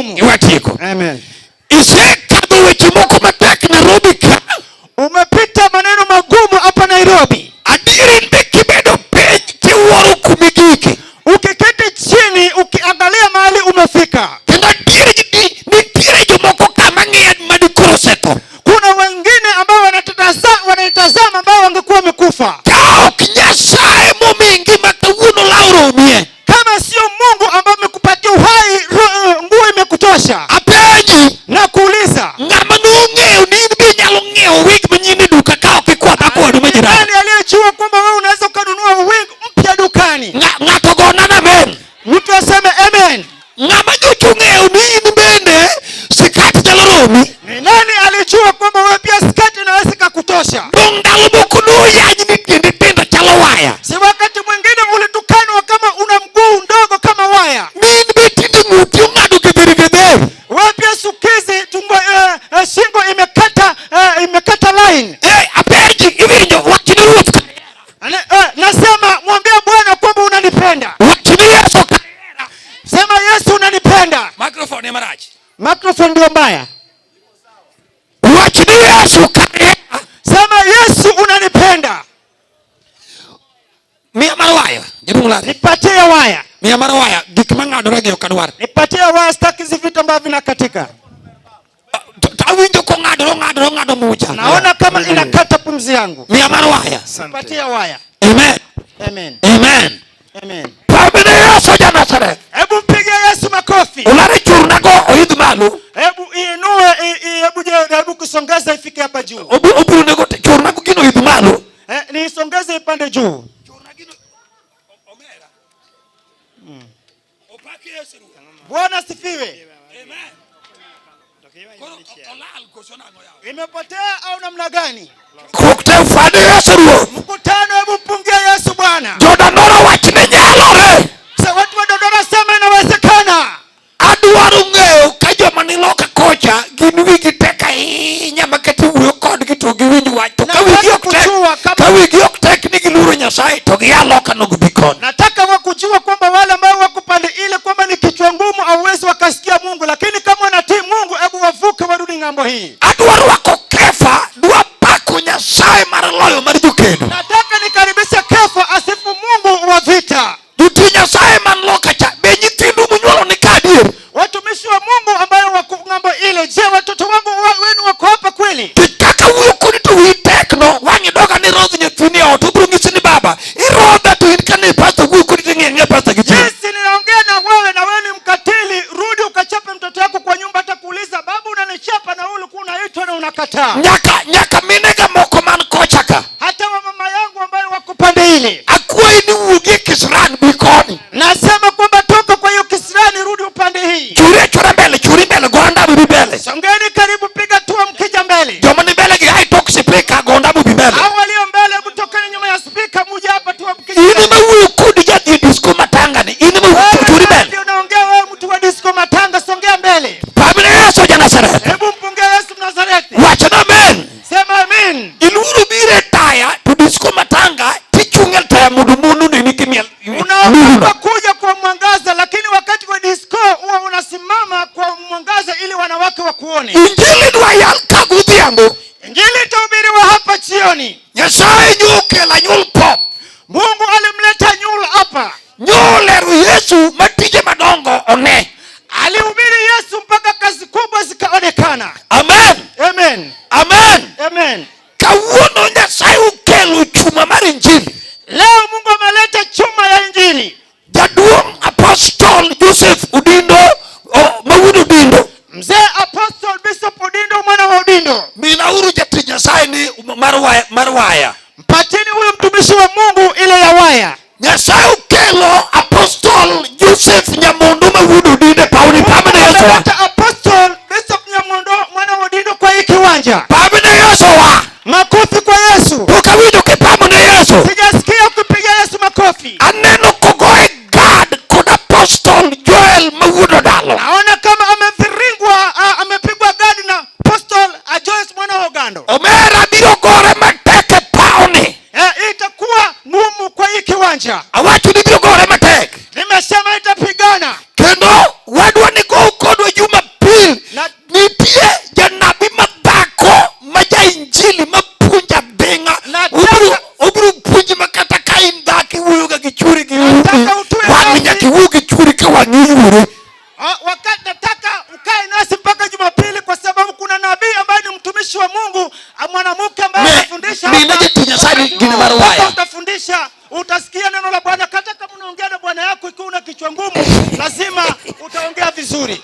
magumu. Iwatieko. Amen. Isekadho weche moko matek Nairobi ka. Umepita maneno magumu hapa Nairobi. Adieri in be kibedo piny tiwuoro kumigike. Ukiketi chini ukiangalia mahali umefika. Kendo adieri nitiere jomoko kama ng'iya madikoro osetho. Kuna wengine ambao wananitazama ambao wangekuwa wamekufa. Ka ok Nyasaye momiyi ngima kawuono law romie. Kama sio Mungu ambaye amekupatia uhai, nguo imekutosha. Apenji. Na kuuliza. Ng'ama nong'eyo ni in be inyalo ng'iewo wig manyien e duka ka ok ikwa dhako wadu ma jirani. Nani aliyejua kwamba wewe unaweza ukanunua wig mpya dukani? Ng'ato gona na amen. Mtu aseme amen. Ng'ama nyocha ong'eyo ni in bende sikat nyalo romi. Ni nani alijua kwamba wewe pia skati inaweza ikakutosha? Dong' ndalo moko noyanyi ni tiendi tindo chalo waya. Si wakati mwingine ulitukanwa kama una mguu ndogo kama waya. Ni in be tinde ng'uti ong'ado gedheri gedheri. Wewe pia sukizi tumbo, shingo imekata line. Apenji iwinjo wach ni Ruoth ka Nasema mwambie Bwana kwamba unanipenda. Wach ni Yesu ka Sema Yesu unanipenda. Microphone ni marach. Microphone ndio mbaya. Wach ni Yesu ka Sema Yesu unanipenda. Miya mar waya. Jaduong' lari. Nipatie waya. Miya mar waya. Gik mang'adore gi ok adwar. Nipatie waya, sitaki hizi vitu ambavyo vinakatika. To awinjo kong'adore, ong'adore, ong'ado mucha. Naona kama inakata pumzi yangu. Miya mar waya. Nipatie waya. Amen. Amen. Amen. Amen. Pamene Yesu ja Nazareth. Hebu mpige Yesu makofi. Ulare churnago oidh malo. Hebu inue, hebu je, hebu kusongeza ifike hapa juu. Obiro nego churnago gino oidh malo. Niisongeze ipande juu. Omera. Opaki Yesu. Bwana asifiwe. Amen. Koro olal koso nang'o yawa? Imepotea au namna gani? Kok te ufade Yesu Ruoth. Mkutano, hebu mpungie Yesu Bwana. Jodandora wach ni nyalore. Sasa watu wa Dandora sema inawezekana. Adwaro ng'eyo ka joma ni loka kocha gin wigi tek ahinya ma kata iwuoyo kodgi to giwinj wach. To ka Nataka wigi ok tek, kujua kama ka wigi ok tek ni giluoro Nyasaye to gia loka no gibi koni. Nataka wakujua kwamba wale ambao wako pande ile kwamba ni kichwa ngumu hauwezi wakasikia Mungu, lakini kama wanatii Mungu hebu wavuke warudi ng'ambo hii. Adwaro wako Kefa dwa pako Nyasaye mar loyo mar jokedo. Nataka nikaribishe Kefa asifu Mungu wa vita. Jotich Nyasaye man loka cha be nyithindu munyuolo ni ka adier? Watumishi wa Mungu ambao wako ng'ambo ile, je, watoto wangu wenu wako hapa kweli? Kaka wuoyo kodi to wiyi tek no, wang' idoga ni rodh nyathini e ot, obiro nyisi ni baba, irodha to in kane pastor wuoyo kodi to ing'iyo ang'iya pastor gi chien. Jinsi ninaongea na wewe na wewe ni mkatili, rudi ukachape mtoto wako kwa nyumba, hata kuuliza baba unanichapa na wewe ulikuwa unaitwa na unakataa. Nyaka minega moko man kocha ka. Hata wa mama yangu ambayo wako pande ile. Akwayi ni wuogi e kisirani bi koni. Nasema kwamba toka kwa hiyo kisirani rudi upande hii. Churi achura mbele, churi mbele, go ndabu bi mbele. Songeni karibu, piga tua mkija mbele. Joma ni mbele gi ai tok speaker, go ndabu bi mbele. Hao walio mbele hebu tokeni nyuma ya speaker muje hapa tu mkija In mbele. ema wuoyo kodi jadhi e disco matanga ni, in ema wuoyo Wewe churi mbele. ndio unaongea wewe mtu wa disco matanga, songea mbele. Pamene Yesu ja Nazareth. Hebu mpungie Yesu Nazareti. Wacha na amen. Sema amen. Iluoro biro e taya to disco matanga tichung' e taya mondo mon oneni kimiel. Unaogopa kuja kwa mwangaza, lakini wakati wa disco huwa unasimama kwa mwangaza ili wanawake wakuone. Injili dwa yal ka godhiambo. Injili itahubiriwa hapa jioni. Nyasaye nyokelo anyuol pop. Mungu alimleta nyul hapa. Nyolero Yesu matije madongo one. Alihubiri Yesu mpaka kazi kubwa zikaonekana. Amen. Amen. Amen. Amen. Kawuono Nyasaye okelo chuma mar Injili. Leo Mungu ameleta chuma ya Injili. Jaduong' Apostle Joseph Odindo, ma wuod Odindo. Mzee Apostle Bishop Odindo mwana wa Odindo. Minauru jatich Nyasaye ni mar waya, mar waya. Mpateni huyo mtumishi wa Mungu ile ya waya. Nyasaye okelo Apostle Joseph Nyamondo ma wuod Odindo e pawni, pamne Yesu wa. Ameleta Apostle Bishop Nyamondo mwana wa Odindo kwa hii kiwanja. Pamne Yesu wa. Makofi kwa Yesu. Pok awinjo kipamo ne Yesu. Sijasikia ukipiga Yesu makofi. Aneno kogoye guard kod Apostle Joel ma wuod Odalo. Naona kama ameviringwa, amepigwa guard na Apostle Joyce mwana wa Ogando. Omera biro gore matek e pawni. Itakuwa ngumu kwa hii kiwanja. Awacho ni biro gore matek. Nimesema itapigana. iwuo gi chuori ka wang'i yuore. Ah, wakati nataka ukae nasi mpaka Jumapili kwa sababu kuna nabii ambaye ni mtumishi wa Mungu, mwanamke ambaye anafundisha mine hapa. jatich Nyasaye Wakati gine mar mpaka waya. Utafundisha, utasikia neno la Bwana. Hata kama unaongea na bwana yako ikiwa una kichwa ngumu, lazima utaongea vizuri.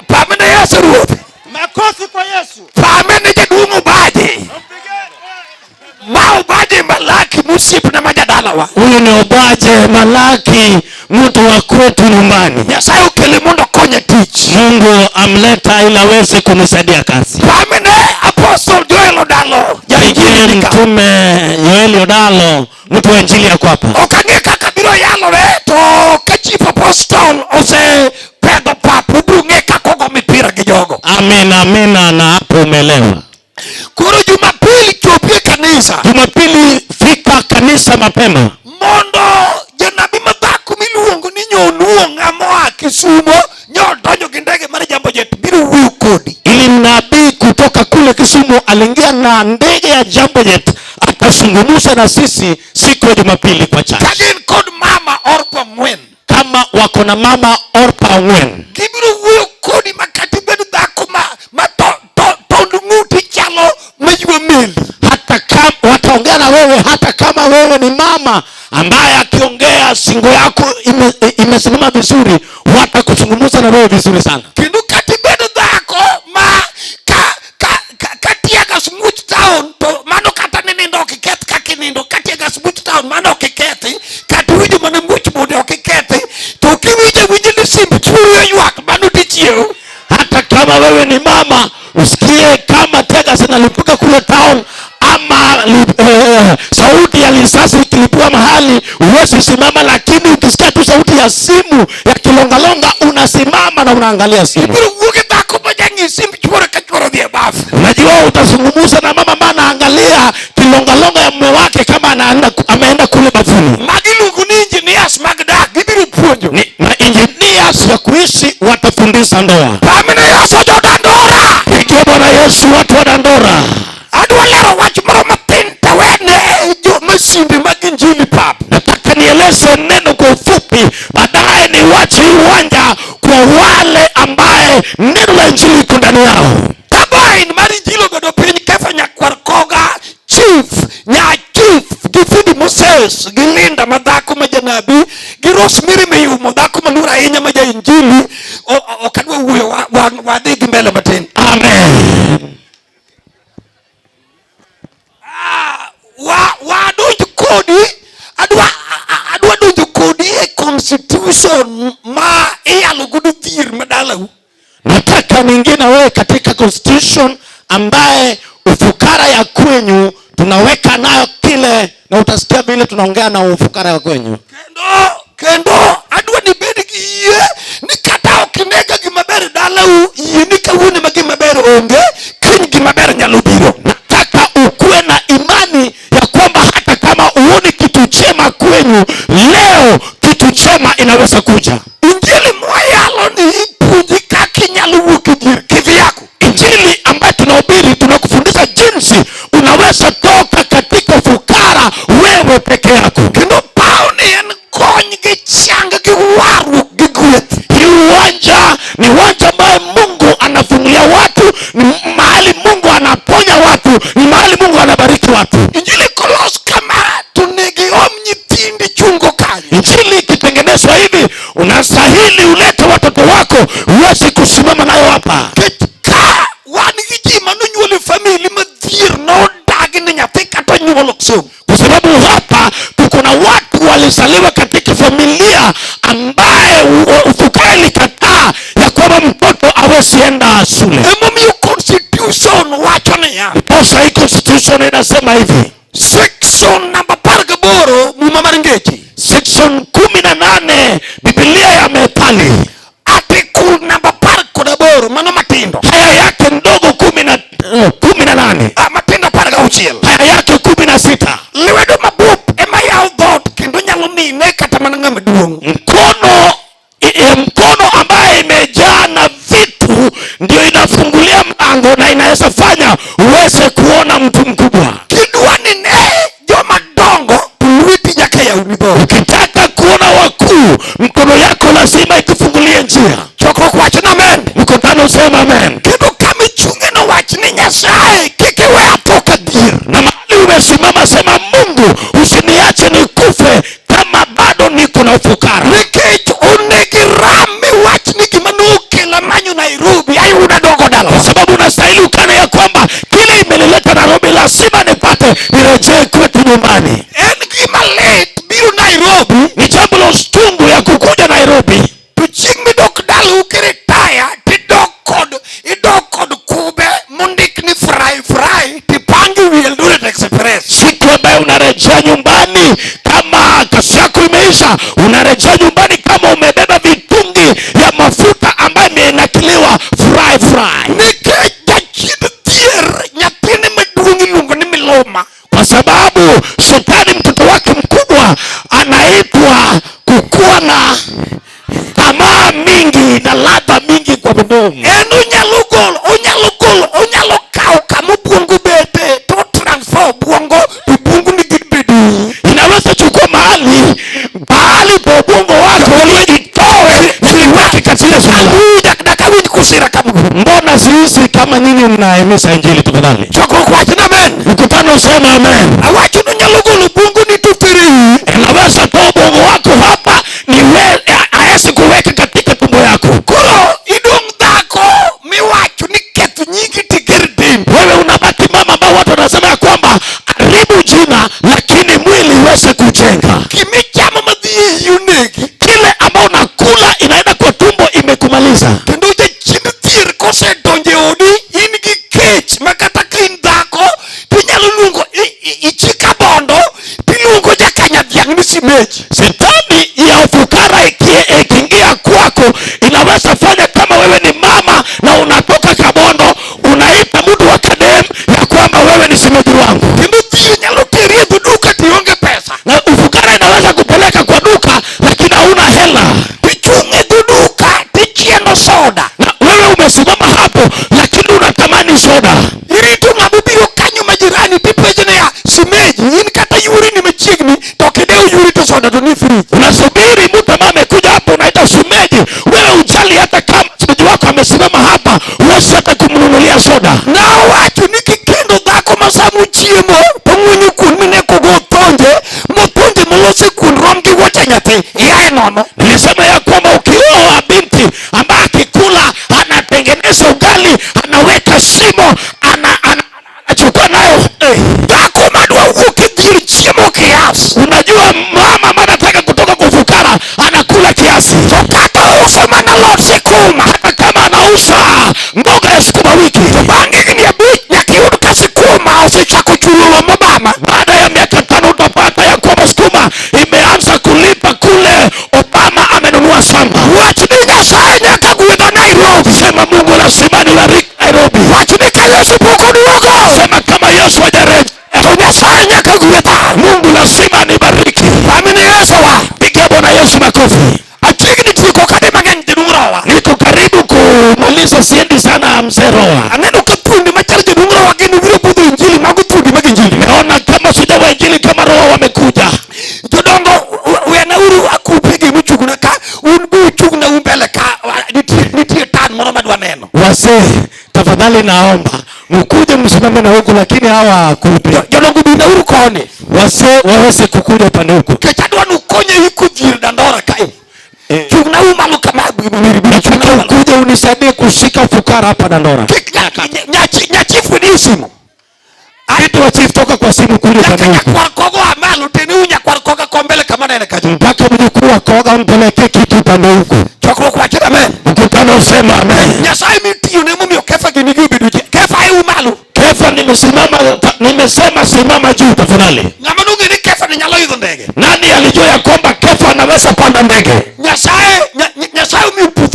Pamne Yesu ruoth. Makofi kwa Yesu. Pame ne jaduong' Obaje. Mpige. Ma Obaje Malaki mosiepna ma jadalawa. Huyu ni Obaje Malaki, mtu wa kwetu nyumbani. Nyasaye okele mondo okonya tich. Mungu amleta ili aweze kunisaidia kazi. Pame ne Apostle Joel Odalo. Pigie Jainjili ka. Mtume Yoeli Odalo, mtu wa injili yako hapa. Ok ang'e kaka biro yalore to ka chief apostle osepedho pap ubiro ng'e kaka ogo mipira gi jogo. Amina, amina, na hapo umeelewa. Koro Jumapili chopi e kanisa Jumapili fika kanisa mapema mondo janabi madhako miluongo ni Nyonuo ng'ama oa Kisumo nyodonjo gi ndege mar Jambo Jet biro wuoyo kodi. Ili nabii kutoka kule Kisumu aliingia na ndege ya Jambo Jet atazungumza na sisi siku ya Jumapili kwa Ka church. gin kod mama Orpa Ong'wen. Kama wako na mama Orpa Ong'wen, Gibiro wuoyo kodi ma kata ibed dhako ma tond ng'uti chalo maywa meli. Hata kama wataongea na wewe, hata kama wewe ni mama ambaye akiongea singo yako imesimama vizuri, watakuzungumza na wewe vizuri sana. Kendo kata ibed dhako ma ka teargas much town to mano kata ni nindo ok iketh kaka inindo ka teargas much town mano ok ikethi kata iwinjo mana much bunde ok ikethi to kiwinjo awinja ni simb chuori oywak mano dichiew. Hata kama wewe ni mama usikie kama teargas inalipuka kule town ama sauti ya risasi ikilipua mahali, huwezi simama, lakini ukisikia tu sauti ya simu ya kilongalonga unasimama na unaangalia simu. Ibiro wuok e dhako ma jang'i simb chuore ka chuore odhi e baf. Unajua utazungumza na mama maana angalia kilongalonga ya mume wake kama ameenda kule bafuni. Magi iluongo ni engineers mag dak gibiro puonjo. Ni ma engineers wa kuishi watafundisha ndoa. Pamne Yesu jodandora. Pigie Bwana Yesu watu wa Dandora. Adwa lero wach moro matin tawene jo masinde mag injili pap. Nataka nieleze neno kwa ufupi, baadaye niwache uwanja kwa wale ambaye neno la injili iko ndani yao. Turbine mar injili obedo piny Kefa Nyakwar Koga chief nya chief gi Phoebe Moses gi Linda madhako ma janabi gi Rosemary Meyumo dhako maluor ahinya ma ja injili ok adwa wuoyo wadhi gi mbele matin. Amen. Wadonj kodi adwa donjo kodi e constitution ma iyalo godo dhier madalau. Nataka niingie na wewe katika constitution ambaye ufukara ya kwenyu tunaweka nayo kile, na utasikia vile tunaongea na ufukara ya kwenyu. Kendo adwa ni bed gi yie ni kata ok inega gima ber dalau, yie ni kawuono ema gima ber onge, kiny gima ber nyalo biro. Nataka ukuwe na imani ya kwamba hata kama uoni kitu chema kwenyu leo, kitu chema inaweza kuja. Injili mwayalo ni ipuonji kaka inyalo wuok e dhier kivyako. Injili ambayo tunahubiri tunakufundisha jinsi unaweza toka katika ufukara wewe peke yako. Kendo paw ni en kony gi chang gi warruok gi gweth. Hii uwanja ni uwanja ambaye Mungu anafungulia watu, ni mahali Mungu anaponya watu, ni mahali Mungu anabariki watu. Injili kolos kama to nigi om nyithindi chungo kanyo. Injili ikitengenezwa hivi, unastahili ulete watoto wako uweze kusimama nayo hapa. Nikech ka wan gi ji manonyuol e famili madhier nodagi ni nyathi kata onyuol ok som. Kwa sababu hapa tuko na watu walizaliwa katika familia ambaye ufukara ilikataa ya kwamba mtoto hawezi enda shule. Emomiyo constitution wacho niya. Ndiposa hii constitution inasema hivi. Section namba 18 muma mar ngeche. Section 18 Biblia ya Methali. Article namba 18 mano matindo. Haya yake ndogo 18. Matindo 16. Haya yake 16. Lwedo mabup ema yawo dhoot kendo nyalo mine kata mana ng'ama duong'. Mkono ambaye imejaa na vitu ndio inafungulia mlango na inaweza fanya uweze kuona mtu mkubwa. Kidwa ni ne joma dongo to lweti nyaka yawni dhoot. Ukitaka kuona wakuu Mkono yako lazima ikufungulie njia. Chokruok wach ni amen. Mkutano usema amen. Kendo kama ichung'e no wach ni Nyasaye kik iwe atho kadhier. Na mahali umesimama sema, Mungu usiniache nikufe kama bado niko na ufukara. Nikech onego iram miwach ni gima nokela manyo Nairobi ayuda dongo Kwa dalawa. sababu unastahili ukane ya kwamba kile imenileta Nairobi lazima nipate, nirejee kwetu nyumbani. En gima lit biro Nairobi Ni jambo la uchungu ya kukuja Nairobi, to chieng' midok dalau kiritaya tidok kod idok kod kube mondik ni fry fry tipangi wi Eldoret Express. Siku ambayo unarejea nyumbani kama kazi yako imeisha, unarejea nyumbani kama umebeba vitungi ya mafuta ambayo imenakiliwa fry fry, Nikech jachien dhier nyathine maduong' iluongo ni miluma. Kwa sababu shetani mtoto wake mkubwa anaitwa kukuwa na tamaa mingi na ladha mingi kwa mdomo. En onyalo golo onyalo golo onyalo kawo kama obwongo bete to transfer obwongo to obwongo nigi bedo. Inaweza chukua mahali pahali pa ubongo wako itoe na iweke katika sala. Dak awinj kusira kama. Mbona sisi kama nyinyi mnaemeza injili tafadhali? Chokruok wach ni amen. Mkutano usema amen. Awacho ni onyalo golo obwongo ni to tere Inaweza toa ubongo wako hapa niwe aesi kuweka katika tumbo yako. Koro idong' dhako miwacho ni keth nyingi tiger dendi. Wewe unabaki mama ambao watu wanasema ya kwamba haribu jina lakini mwili uweze kujenga. Gimichamo madhi e iyi onegi. Kile ambao unakula inaenda kwa tumbo imekumaliza. Kendo jachien dhier kosedonjo e odi in gi kech ma kata ka in dhako tinyalo luongo ichika bondo tiluongo jakanya dhiang' ni simeji. Shetani ya ufukara ikiingia kwako inaweza fanya kama wewe ni mama na unatoka Kabondo unaita mtu wa Kadem ya kwamba wewe ni shemeji wangu. Kendo dhier nyalo teri e dho duka tionge pesa. Na ufukara inaweza kupeleka kwa duka lakini hauna hela. Tichung' e dho duka tichieno soda. Na wewe umesimama hapo lakini unatamani soda. Irito ng'ama obiro kanyo ma jirani tipenje niya simeji in kata yuri ni machiegni to ok idew yuri to soda to ni frij. Unasubiri mtu ambaye amekuja hapo unaita shemeji, wewe ujali hata kama shemeji wako amesimama hapa, huwezi hata kumnunulia soda. Nawacho ni kikendo dhako ma sama ochiemo to ng'wenyo kuon minekogo othonje mothonje molos e kuon rom gi wuoche nyathi iaye nono. Nilisema ya kwamba ukioa binti ambaye akikula anatengeneza ugali, anaweka shimo, anachukua nayo Dhako madwa wuok e dhier chiemo kiasi. Unajua mama ambaye anataka kutoka kwa ufukara anakula kiasi. To kata ouso mana alot sikuma. Hata kama anauza mboga ya sukuma wiki. To bang' higni 5 nyaka iyud ka sikuma osechako chulo lo Obama. Baada ya miaka 5 utapata ya kwamba sukuma imeanza kulipa kule Obama amenunua shamba. Wach ni Nyasaye nyaka gwedha Nairobi. Sema Mungu lazima nibariki Nairobi. Wach ni ka Yesu pok oduogo. Sema kama Yesu hajarejea. To Nyasaye nyaka gwedha. Mungu lazima nibariki. Amini Yesu wa. Pigia Bwana Yesu makofi. Achiegni tieko kade mang'eny jaduong' Rowa. Niko karibu kumaliza, siendi sana mzee Rowa. Aneno ka thuondi machal jaduong' Rowa gin obiro budho injili mago thuondi mag injili. Nimeona kama shujaa wa injili kama Rowa wamekuja. Jodongo wenauru akupe gi muchung'na ka un be uchung'na un mbele ka nitie tan moro madwa neno. Wazee, tafadhali naomba mkuje msimame na huku, lakini hawa hawakupi. Jodongo binauru koni. Wazee waweze kukuja upande huku. Nikech adwa ni ukonya iko dhier Dandora kae. Chung'na u malo kama Nataka ukuje unisaidie kushika fukara hapa Dandora. Kik nyachifu ni simu. Kitu wa chief toka kwa simu kuja Nyaka upande huku. nyakwar kogo amalo tene u nyakwar koga kombele kama nene kacha. Mpaka mjukuu wa koga mpelekee kitu upande huku. Chokruok wacho amen. Mkutano usema amen. Nyasaye mitiyo ne momiyo Kefa gini gi obedo Kefa e u malo. Kefa nimesimama, nimesema simama juu tafadhali. Ng'ama nong'e ni Kefa ni nyalo idho ndege. Nani alijua ya kwamba Kefa anaweza panda ndege? Nyasaye Nyasaye omiyo puth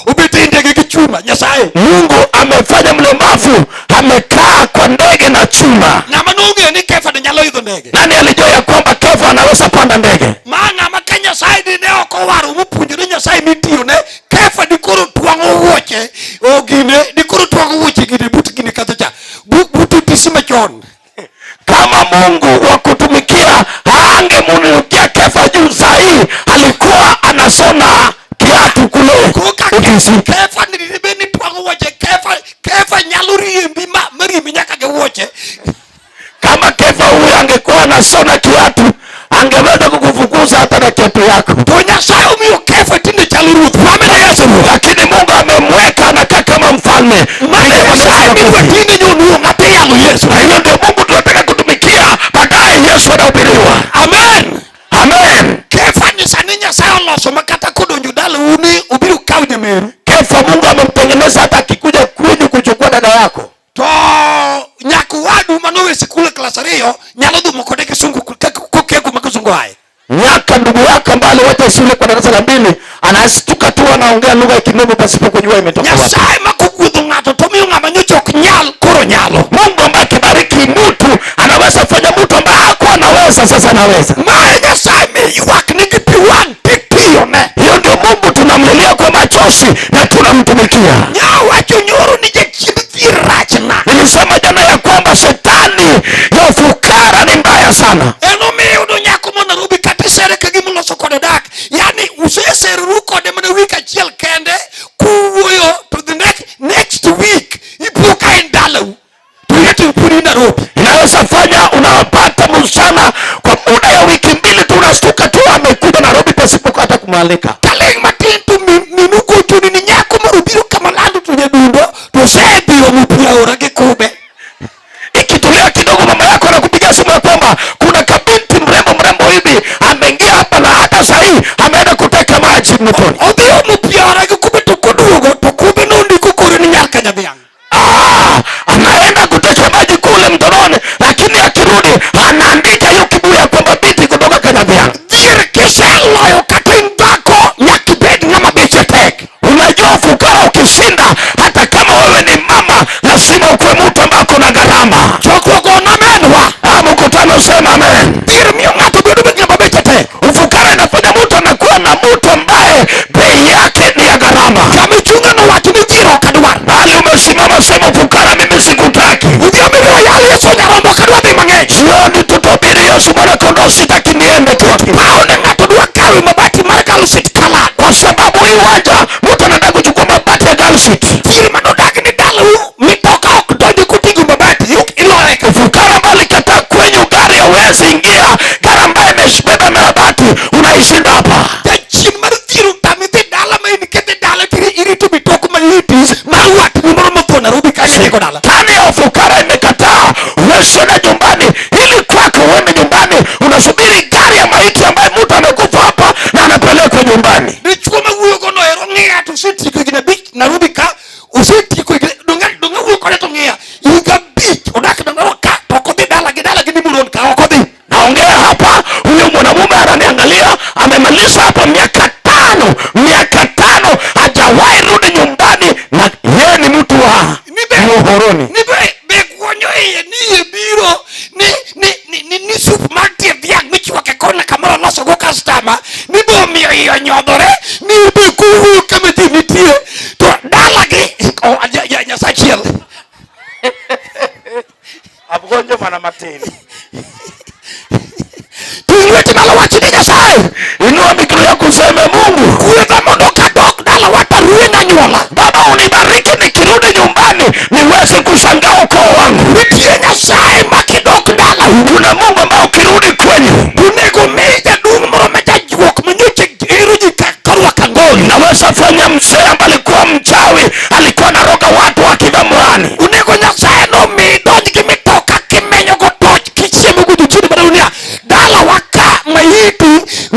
obete e ndege gi chuma. Nyasaye. Mungu amefanya mlemavu amekaa kwa ndege na chuma. Ng'ama nong'e ni Kefa ni nyalo idho ndege. Nani alijua ya kwamba Kefa anaweza panda ndege? Ma ng'ama ka Nyasaye dine ok owaro mopuonjore Nyasaye mitiyo ne Kefa dikoro twang'o wuoche ogine dikoro twang'o wuoche gine but gine kata cha but otisi machon. Kama Mungu wa kutumikia haangemunukia Kefa juu sahi, alikuwa risi. Kefa ni dine bed ni twang'o wuoche, Kefa, Kefa nyalo riembi ma mariembi nyaka gi wuoche. Kama Kefa huyu angekuwa anashona kiatu, angeweza kukufukuza hata na kiatu yako. To Nyasaye omiyo Kefa tinde chalo ruoth. Pamene Yesu ruoth. Lakini Mungu amemweka anakaa kama mfalme. Ma Nyasaye midwa tinde nyonuo ng'ato yalo Yesu. Na hiyo ndio Mungu tunataka kutumikia, baadaye Yesu anahubiriwa. Amen. Amen. Kefa ni sani Nyasaye oloso ma kata kodonjo dalau ni obiro kawo nyameru. Kefa Mungu amemtengeneza hata akikuja kwenyu kuchukua dada yako. To nyako wadu manowe sikul e klas 2 nyalo dhumo kode kisungu kokia kuma kisungu aye. Nyaka ndugu yako ambaye aliwacha shule kwa darasa la 2 anastuka tu anaongea lugha ya kimombo pasipo kujua imetoka wapi. Nyasaye ma kogwedho ng'ato to miyo ng'ama nyocha ok nyal koro nyalo. Mungu ambaye akibariki mtu anaweza fanya mtu ambaye hakuwa anaweza sasa anaweza. Mae Nyasaye miywak nigi pi wang' titiyone. Hiyo ndio Mungu tunamlilia kwa machozi na tunamtumikia. Nyawacho nyoro ni jachien dhier rachna. Nilisema jana ya kwamba shetani ya ufukara ni mbaya sana. En omiyo yudo nyako ma Nairobi kata isere ka gima oloso kode dak. Yani useseroru kode mana wik achiel kende kuwuoyo to the next week ipo ka en dalau. To yet pod in Nairobi. Inaweza fanya unapata msichana kwa muda ya wiki 2 tu unastuka tu amekuja Nairobi pasipo hata kumwalika. Kaling matin to minu gochoni ni nyako moro biro kama lando to nyadundo to osedhi omo pi aora gi kube. Ikitulia kidogo mama yako anakupigia simu ya kwamba kuna kabinti mrembo mrembo hivi ameingia hapa na hata saa hii ameenda kuteka maji mtoni. Odhi omo pi aora gi kube to koduogo to kube nondiko koro ni nyar Kanyadhiang'. Anaenda kuteka maji kule mtononi, lakini akirudi anaandika hiyo kibuyu ya kwamba binti kutoka Kanyadhiang'. Dhier kiseloyo kata in dhako nyaka ibed ng'ama beche tek. Unajua ufukara ukishinda, hata kama wewe ni mama lazima ukuwe mtu ambaye uko na gharama. Chokruok onamenwa. Mkutano sema amen. Dhier miyo ng'ato bedo ng'ama beche tek. Ufukara inafanya mtu anakuwa na mtu ambaye bei yake ni ya gharama. Kama ichunga no wacho ni dhier ok adwar. Bali umesimama sema ufukara mimi sikutaki. Odhiambo ibiro yalo Yesu nyarombo ok adwa dhi mang'eny. Jioni tutahubiri Yesu mwana kondoo, sitaki niende kitu. Pawo ne ng'ato dwa kawo mabati mar Girl City Colored. Kwa sababu hii uwanja mtu anataka kuchukua mabati ya Girl City. Dhier manodag ni dalau mitoka ok donji koting'o mabati ok iloye ka. Ufukara ambao alikataa kwenyu gari hawezi ingia, gari ambayo imebeba mabati unaishinda hapa. Jachien mar dhier otami dhi dala ma in kete dala tiri irito mitok maiti mar watni moro motho Nairobi kanyo idhigo dala. Tani ya ufukara imekataa huwezi enda nyumbani, ili kwako uende nyumbani unasubiri gari ya maiti ambaye mtu amekufa hapa na anapelekwa nyumbani. Dichuo mawuoyo go no ero ng'iya to osetieko higni 5 Nairobi ka, osetieko higni donge wuoyo kode to ng'iya higa 5 odak Nairobi ka to ok odhi dala gi dala gi ni Muron ka ok odhi. Naongea hapa, huyo mwanamume ananiangalia, amemaliza hapa miaka 5, miaka 5 hajawahi rudi nyumbani, na yeye ni mtu wa Muhoroni. Ni be guonyo iye ni iye biro ni soup mar tie dhiang' michwake kona kamoro loso go customer ni be omiyo iye onyodhore ni be kowuoyo kama ji nitie to dalagi oh, Nyasaye achiel. Abgonjo mana matin. Ting' lweti malo wach ni Nyasaye. Inua mikono yako useme Mungu, Gwedha mondo kadok dalawa to rueny anyuola. Baba unibariki nikirudi nyumbani niweze kushangaa ukoo wangu. Nitie Nyasaye ma kidok dalau. Kuna Mungu ambaye ukirudi kwenyu onego mi jaduong' moro ma jajuok ma nyocha ero ji korwako angolo. Naweza fanya mzee ambaye alikuwa mchawi, alikuwa anaroga watu akivaa murani. Onego Nyasaye no mi donj gi mitoka kimenyo go toch kichiemo go jochiende mar dunia. Dalawa ka maiti,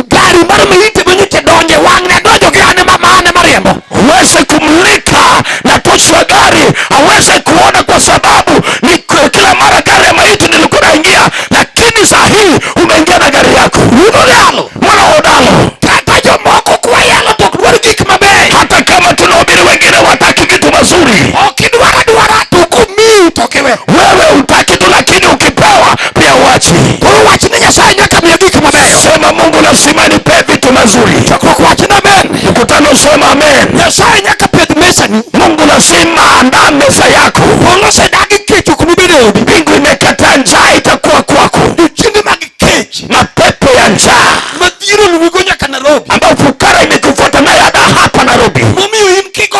gari mar maiti ma nyocha donje wang'ne adonjo gi an ema an ema riembo. Huwezi kumlika na tochi ya gari aweze kuona, kwa sababu ni kila mara gari ya maiti nilikuwa naingia, lakini saa hii umeingia na gari yako. Unodalo. Mwana wa odalo. Kata jomoko kwa yalo to ok dwar gik mabeyo. Hata kama tunahubiri wengine wataki vitu mazuri. Ok idwar adwara to komiyi to ok iwe. Wewe hutaki tu, lakini ukipewa pia uachi. Koro wach ni Nyasaye nyaka miya gik mabeyo. Sema Mungu lazima nipe vitu mazuri. Chokruok wach ni amen. Mkutano sema amen. Nyasaye nyaka pedh mesani. Mungu lazima andaa meza yako. Polo osedagi kech ok nobed e odi. Mbingu imekataa njaa itakuwa kwako. Jochiende mag kech. Mapepo ya njaa. Madhiero oluwigo nyaka Nairobi. Ambao fukara imekufuata naye hata hapa Nairobi. Momiyo in kigo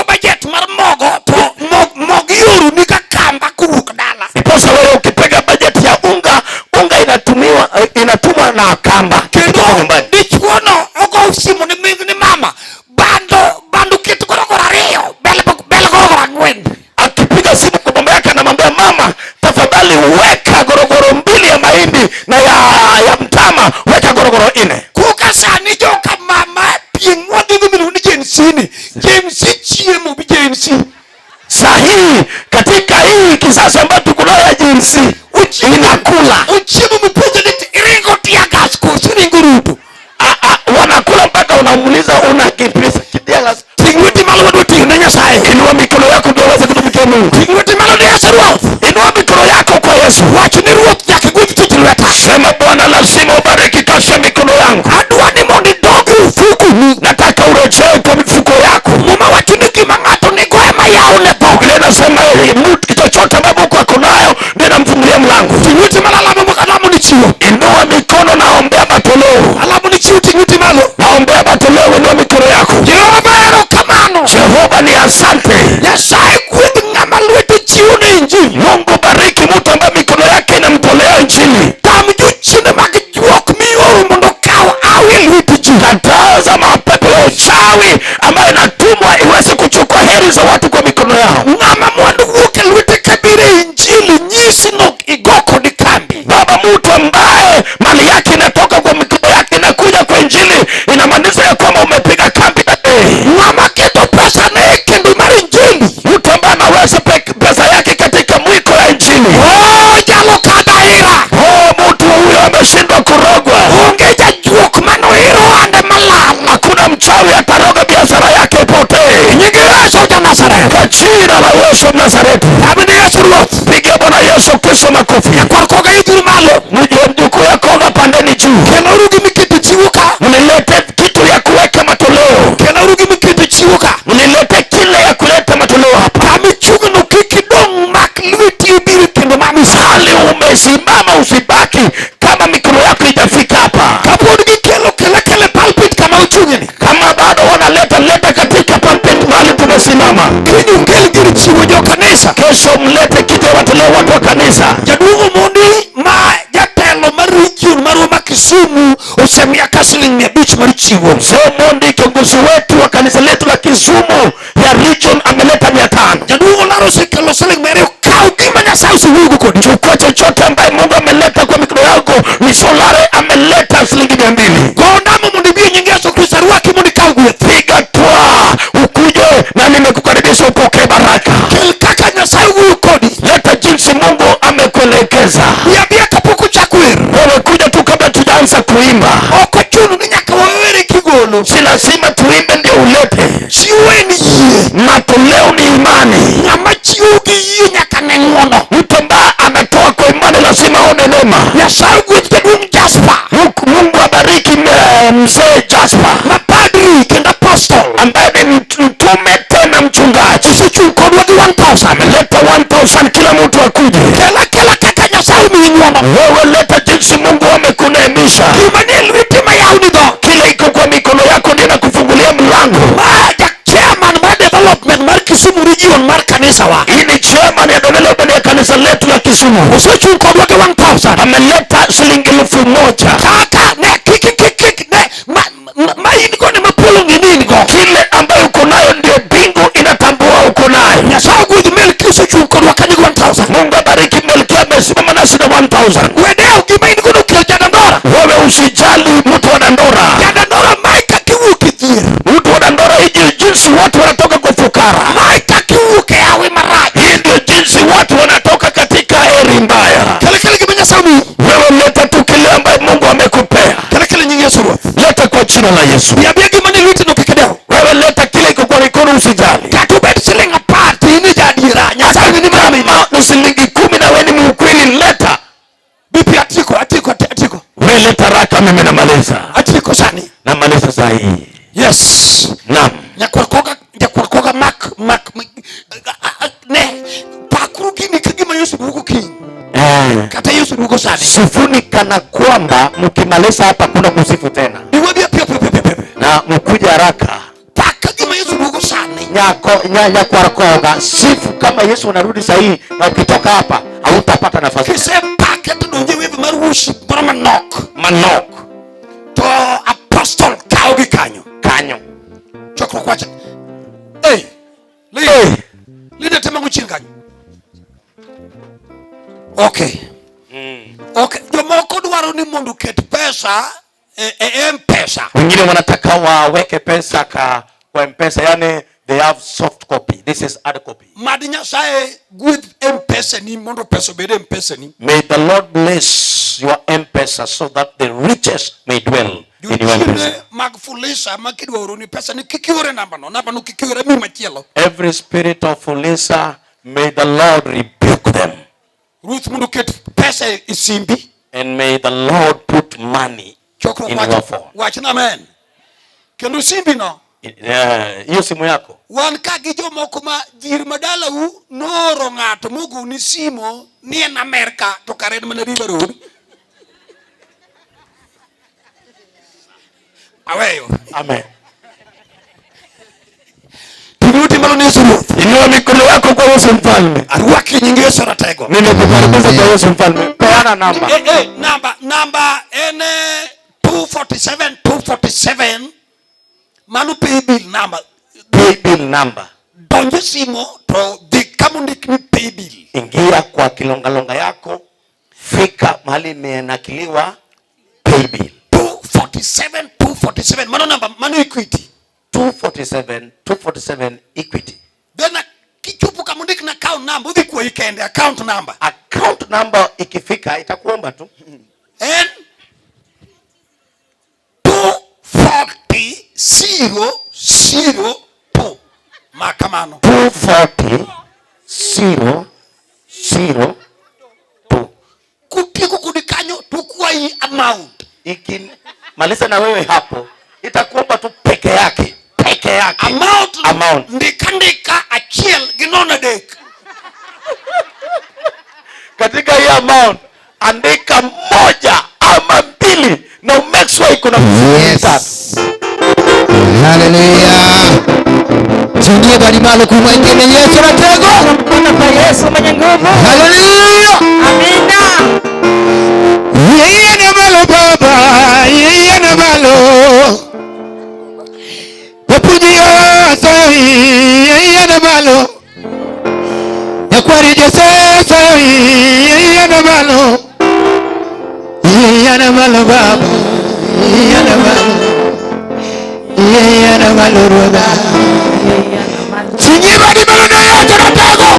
Simama, weka gorogoro 4. Koka sani joka mama pieng' mwadhigo miluongo ni Gen Z ni. Gen Z chiemo bi Gen Z. Sahihi katika hii kisasa ambayo tuko nayo ya Gen Z inakula. Ochiemo mipenjo ni iringo tear gas koso iringo ruto. Ah, ah, wanakula mpaka unamuuliza unakimbiza tear gas. Ting' lweti malo wadwa tiyo ne Nyasaye. Inua mikono yako ndio uweze kutumikia Mungu. Ting' lweti malo ne Yesu Ruoth. Inua mikono yako kwa Yesu. Wach ni Ruoth nyaka igwedh tich lweta. Sema Bwana, lazima ubariki kazi ya mikono yangu. Adwa ni mondo idog e ofukuni. Nataka urejee kwa mifuko yako. Muma wacho ni gima ng'ato nigo ema yawne dhoge. Biblia inasema mtu chochote ambacho Mungu ako nayo ndio inamfungulia mlango. Ting' lweti malo alamo alamo ni chiwo. Inua mikono, naombea matoleo. Alamo ni chiwo ting' lweti malo. Naombea matoleo, inua mikono yako. Jehova erokamano. Jehova ni asante. Nyasaye gwedh ng'ama lwete chiwo ne injili. Mungu bariki mtu ambaye mikono yake inamtolea injili. Tam jochiende mag juok mioro mondo okaw hawi e lwet ji. Kataza mapepo ya uchawi ambayo inatumwa iweze kuchukua heri za watu kwa mikono yao. Ng'ama mwandu wuok e lwete kabiro e injili nyisi nok igo kod kambi. Baba, mtu ambaye mali yake inatoka kwa mikono yake inakuja kwa injili, inamaanisha ya kwamba umepiga kambi na yeye. Ng'ama keto pesa ne e kendo mar injili. Mtu ambaye anaweza pesa yake katika mwiko ya injili. Oh, jalo kadha ira. Oh, mtu huyo ameshindwa kurogwa. Onge jajuok manoiro ohande malal. Hakuna mchawi ataroga biashara yake ipotee. Nying Yesu ja Nazareth. Kwa jina la Yesu Nazareti. Amini Yesu Ruoth. Piga Bwana Yesu Kristo makofi. Nyakwar koga idhuru malo. Mje mjukuu ya koga, pandeni juu. Keluru gimiketo chiwo ka. Mnilete kitu ya kuweka matoleo. Keluru gimiketo chiwo ka. Mnilete kile ya kuleta matoleo hapa. Kamichung'no kik idong' mak lweti obiro kendo mar misango. Hali umesimama usibaki kama mikono yako ijafika hapa. Kapod gikelo kelekele pulpit kama uchung'eni. Kama bado wanaleta leta katika pulpit mahali tumesimama. Kiny ukel gir chiwo jo kanisa. Kesho mlete kitu ya matoleo watu wa kanisa. Jaduong' Omondi ma jatelo mar region marwa ma Kisumu osemiya ka siling 500 mar chiwo. Mzee Omondi kiongozi wetu wa kanisa letu la Kisumu ya region ameleta 500. Jaduong' Olaro osekelo siling 200. Kaw gima Nyasaye osewuoyogo kodi. Chukua chochote ambaye Mungu ameleta kwa mikono yako. Misolare ameleta shilingi 200. Go ndamo mondo ibi e nying Yesu Kristo arwaki mondo ikaw gweth. Piga twaa ukuje na nimekukaribisha upokee baraka. Kel kaka Nyasaye owuoyo kodi. Leta jinsi Mungu amekuelekeza. Bi abia kapok ochak wer. Wewe kuja tu kabla tujaanza kuimba. Ok ochuno ni nyaka wawere kigolo. Si lazima tuimbe ndio ulete. Chiwo en yie. Matoleo ni imani. Ng'ama chiwo gi yie nyaka ne ng'uono. Mtu ambaye anatoa kwa imani lazima aone neema. Nyasaye ogwedh jaduong' Jasper. Mungu abariki mzee Jasper. Mapadri kendo apostle. Ambaye ni mtume tena mchungaji. Osechung' kodwa gi 1000. Ameleta 1000 kila mtu akuje. Kela kela kaka Nyasaye omiyi ng'uono. Wewe leta jinsi Mungu amekuneemisha. Gima nie lweti mayawni dhoot. Kile iko kwa mikono yako ndio inakufungulia mlango. Ma ja chairman mar development mar Kisumu region mar kanisa wa. Hii ni chairman ya development ya kanisa letu la Kisumu. Osechung' kodwa gi 1000. Ameleta shilingi 1000. Kaka ne kik kik kik ne ma ma in go ne mapolo ng'e ni in go. Kile ambayo uko nayo ndio mbingu inatambua uko nayo. Nyasaye ogwedh Melki osechung' kodwa kanyo gi 1000. Mungu abariki Melki amesimama nasi na 1000. Wedew gima in go no kel jadandora. Wewe usijali mtu wa dandora. Jadandora mae kaka iwuok e dhier. Mtu wa dandora hii jinsi watu wanatoka kwa fukara. Mae kaka iwuok e hawi marach. Hii ndio jinsi watu wanatoka katika heri mbaya. Kele kele gima Nyasaye omiyi. Wewe leta tu kile ambaye Mungu amekupea. Kele kele nying Yesu Ruoth. Leta kwa jina la Yesu. Bi abia gima ni lweti no kik idew. Wewe leta kile iko kwa mikono usijali. Kata obed siling 10 to in jaadiera. Nyasaye ni mana Kama ni shilingi 10 na wewe ni mkweli leta. Bipi atiko atiko atiko. Wewe leta haraka mimi namaliza. Atiko sani. Namaliza saa hii. Yes. Naam. Nyakwar koga nyakwar koga mak mak ne pakuru gini ka gima Yesu duogo kiny. Kata Yesu duogo sani. Sifuni kana kwamba mkimaliza hapa kuna kusifu tena. Iwabia piyo piyo piyo piyo. Na mkuje haraka. Paka gima Yesu duogo sani. Nyakwar koga sifu kama Yesu anarudi saa hii na ukitoka hapa hautapata nafasi. Kise pake to donje wewe mar worship moro manok. Manok. To apostle kawo gi kanyo. Kanyo. Chokruok wacha. Hey. Hey. Leader tema chien kanyo. Okay. Okay. Jomoko dwaro ni mondo oket pesa pesa e M-Pesa. Wengine wanataka waweke pesa kwa Mpesa, yani they have soft copy. This is hard copy. Mad Nyasaye gwedh M-Pesa ni mondo pesa obed e M-Pesa ni. May the Lord bless your M-Pesa so that the riches may dwell in your Jochiende M-Pesa. mag Fuliza ma kidwa oroni pesa ni kik iore namba no, namba no kik iore mi machielo. Every spirit of Fuliza, may the Lord rebuke them. Ruoth mondo oket pesa e simbi. And may the Lord put money Chokruok in your wach, phone. wach na amen. Kendo simbi no Hiyo simu yako. Wan ka gi jomoko ma jir madalau nooro ng'ato mogoni simo ni en Amerka to kare en mana River Road. Aweyo. Amen. Ting'o malo ne Yesu Ruoth. Inua mikono yako kwa Yesu Mfalme. Arwaki nying Yesu ratego. Nimekukaribisha kwa Yesu Mfalme. Peana namba. Namba en 247 247 mano pay bill number. Pay bill number. Donjo simo to dhi kama ondik ni pay bill. Ingia kwa kilongalonga yako, fika mahali imenakiliwa pay bill. 247 247 mano namba mano Equity. 247 247 Equity. Then kichopo kama ondik na account number udhi kwayi kende account number. Account number ikifika itakuomba tu. En 240 0 0 2 makamano. 240 0 0 2. Kutieko kodi kanyo to kwayi amount. Ikimaliza na wewe hapo itakuomba tu peke yake, peke yake. Amount, Amount. Ndika ndika achiel gi nono adek. Katika hii amount andika moja ama mbili na make sure iko na Yes. Hallelujah. Tuingie bali malo kumwengine Yesu ratego. Mkono kwa Yesu mwenye nguvu. Hallelujah. Amina. Yeye na malo baba, yeye na malo. Wapunyi oso, yeye na malo. Yakwari Jose, yeye na malo. Yeye na malo baba, yeye na malo. Yeye na malo ruga. Sinyi bali malo na